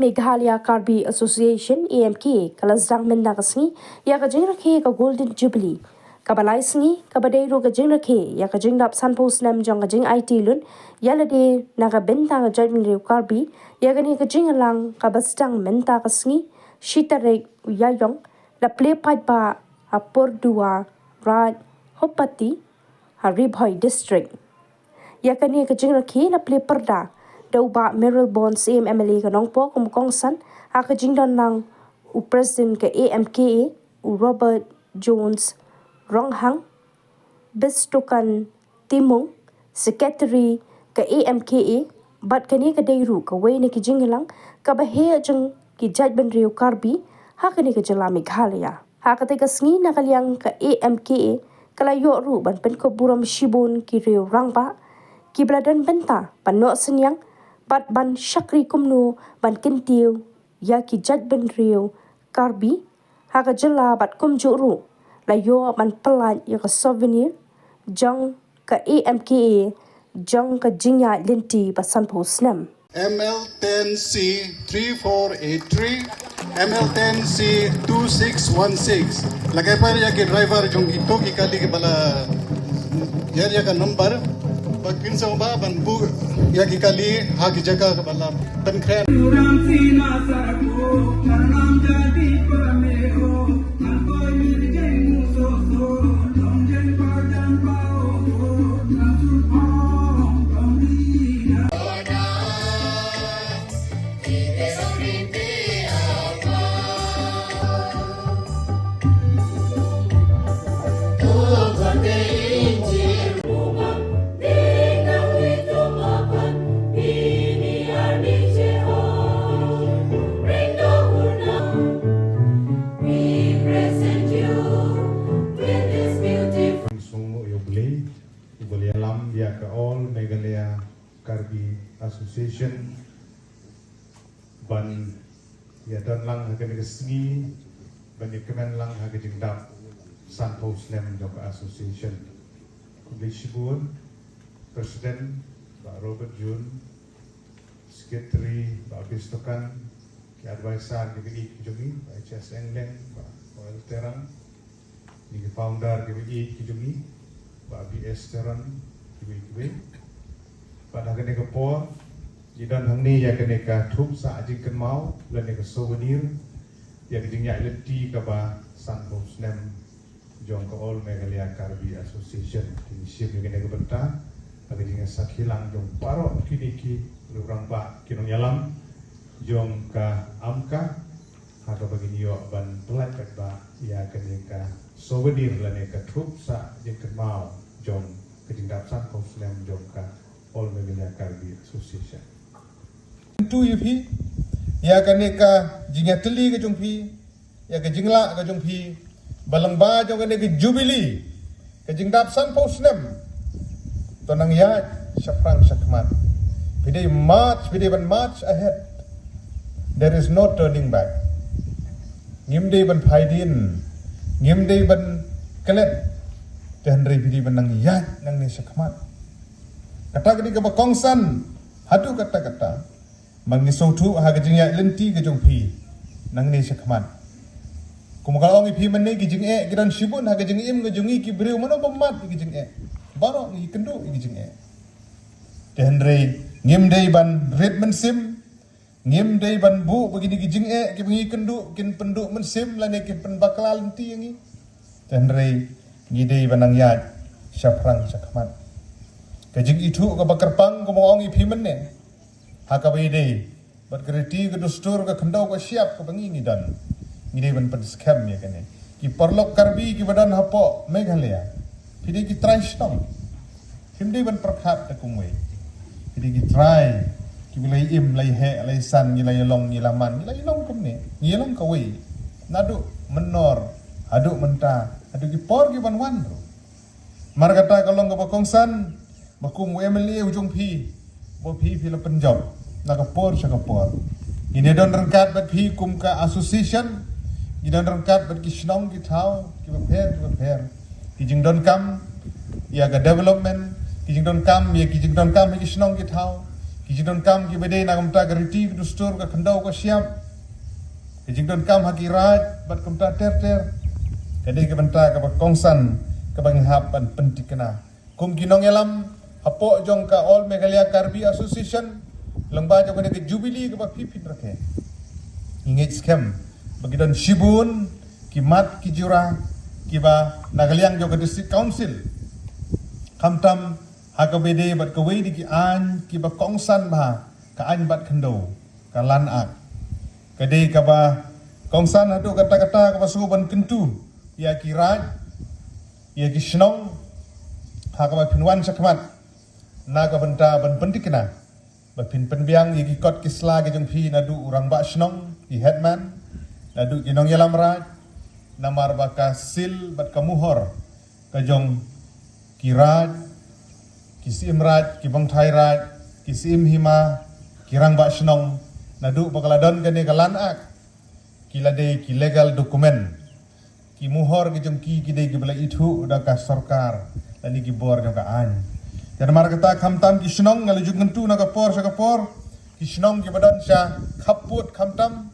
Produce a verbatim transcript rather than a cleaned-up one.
Meghalaya Karbi Association, A M K, ka la sdang mynta ka sngi ïa ka jingrakhe ka Golden Jubilee kaba lai sngi, kaba dei ruh ka jingrakhe ïa ka jingdap sanphew snem jong ka jingaiti lun ïa lade na ka bynta ka jaitbynriew Karbi. Ïa kane ka jingïalang kaba sdang mynta ka sngi, shi tarik u Ïaïong, la plie paidbah ha Pordua Raj Hopati ha Ri Bhoi District. Ïa kane ka jingrakhe la plie pyrda da u Bah Mayralborn Syiem, M L A ka Nongpoh, kum u kongsan ha ka jingdon lang u President ka A M K A, u Robert Jones Ronghang, Bistokan Timung, Secretary ka A M K A, bad kane ka dei ruh kawei na ki jingïalang kaba heh jong ki jaitbynriew Karbi ha kane ka jylla Meghalaya. Ha katei ka sngi, na ka liang ka A M K A ka la ïoh ruh ban pynkup burom shibun ki riew rangbah kiba la don bynta ban noh synñiang bad ban shakri kumno ban kyntiew ïa ki jaitbynriew Karbi ha ka jylla, bad kumjuh ruh la ïoh ban pyllait ïa ka souvenir jong ka A M K A jong ka jingïaid lynti ba sanphew snem. M L ten C three four eight three, M L ten C two six one six. La kyrpad ïa ki driver jong kito ki kali kiba la ïa, ïa ka number, ba kin sngewbha ban buh ïa ki kali ha ki jaka kaba la pynkhreh. Sngewbha ïa U Blei uba la ïalam ïa ka All Meghalaya Karbi Association ban ïadon lang ha kane ka sngi, ban ïakmen lang ha ka jingdap sanphew snem jong ka association. Khublei shibun, President Bah Robert Jones, Secretary Bah Bistokan, ki advisor kiba ïeit ki jong ngi, Bah H S Engleng, Bah Noel Terang, ïa ki founder kiba ïeit ki jong ngi, Bah B S Teron, kiwei kiwei. Bad ha kane ka por, ngi don hangne ïa kane ka thup sah jingkynmaw lane ka souvenir ïa ka jingïaid lynti kaba sanphew snem jong ka All Meghalaya Karbi Association. Te ngi shim ïa kane ka bynta ha ka jingïasakhi lang jong baroh kine ki riew rangbah, ki nongïalam jong ka AMKA, ha kaba ngin ïoh ban pyllait paidbah ïa kane ka souvenir lane ka thup sah jingkynmaw jong ka jingdap sanphew snem jong ka All Meghalaya Karbi Association. Kyntu ïa phi ïa kane ka jingïatylli ka jong phi, ïa ka jinglah ka jong phi, ba lyngba jong kane ka Jubilee, ka jingdap sanphew snem, to nang ïaid shaphrang shakhmat. Phi dei march, phi dei ban march ahead. There is no turning back. Ngim dei ban phaidien, ngim dei ban klet. Te hynrei phi dei ban nang ïaid nangne shakhmat. Kata ka dei kaba kongsan haduh katta katta. Ma ngi sngewthuh ha ka jingïaid lynti ka jong phi nangne shakhmat. Kumba nga la ong ïa phi mynne, ki jingeh ki don shibun ha ka jingim ka jong ngi ki briew, mano ba mad ïa ki jingeh. Baroh ngi kynduh ïa ki jingeh. Te hynrei ngim dei ban rit mynsiem, ngim dei ban buh ba kine ki jingeh kiba ngi kynduh kin pynduh mynsiem lane kin pynbakla lynti ïa ngi. Te hynrei ngi dei ban nang ïaid shaphrang shakhmat. Ka jingithuh kaba kyrpang, kumba nga ong ïa phi mynne, ha kaba ïadei bad ka riti ka dustur, ka khyndew ka shyiap kaba ngi ngi don, ngi dei ban pynskhem ïa kane. Ki paralok Karbi kiba don hapoh Meghalaya, phi dei ki trai shnong. Phim dei ban pyrkhat da kumwei. Phi dei ki trai kiba la im, la heh, la san, ngi la long, ngi la man, ngi la long kumne, ngi long kawei. Naduh mynnor haduh mynta, haduh ki por kiban wan ruh. Namar kata ka long kaba kongsan ba kum u M L A u jong phi, ba phi phi la pynjop na ka por sha ka por. Ngin ïa don ryngkat bad phi kum ka association, ngi don ryngkat bad ki shnong ki thaw kiba pher kiba pher. Ki jingdonkam ïa ka development, ki jingdonkam ïa ki jingdonkam ïa ki shnong ki thaw, Ki jingdonkam kiba dei na ka bynta ka riti, ka dustur, ka khyndew, ka shyiap, ki jingdonkam ha ki raid bad kumta ter ter, ka dei ka bynta kaba kongsan kaba ngi hap ban pynthikna. Kum ki nongïalam hapoh jong ka All Meghalaya Karbi Association, lyngba jong kane ka Jubilee kaba phi phin rakhe, ngi ngeit skhem ba ki don shibun ki mat ki jura kiba na ka liang jong ka District Council, khamtam ha kaba dei bad kawei de ki aiñ kiba kongsan bha, ka aiñ bat khyndew, ka Land Act, ka dei kaba kongsan haduh katta katta kaba shu ban kyntu ïa ki raid, ïa ki shnong, ha kaba phin wan shakhmat na ka bynta ban pynthikna ba phin pynbiang ïa ki kot ki sla ki jong phi, naduh u rangbah shnong, ki headman, naduh ki nongïalam raid, namar ba ka sil bad ka muhor ka jong ki raid, ki syiem raid, ki bangthai raid, ki syiem hima, ki rangbah shnong, naduh ba ka la don kane ka Land Act, ki la dei ki legal document. Ki muhor ki jong ki ki dei kiba la ithuh da ka sorkar lane ki bor jong ka aiñ. Te namar kata, khamtam ki shnong, nga la ju kyntu na ka por sha ka por, ki shnong kiba don sha khappud khamtam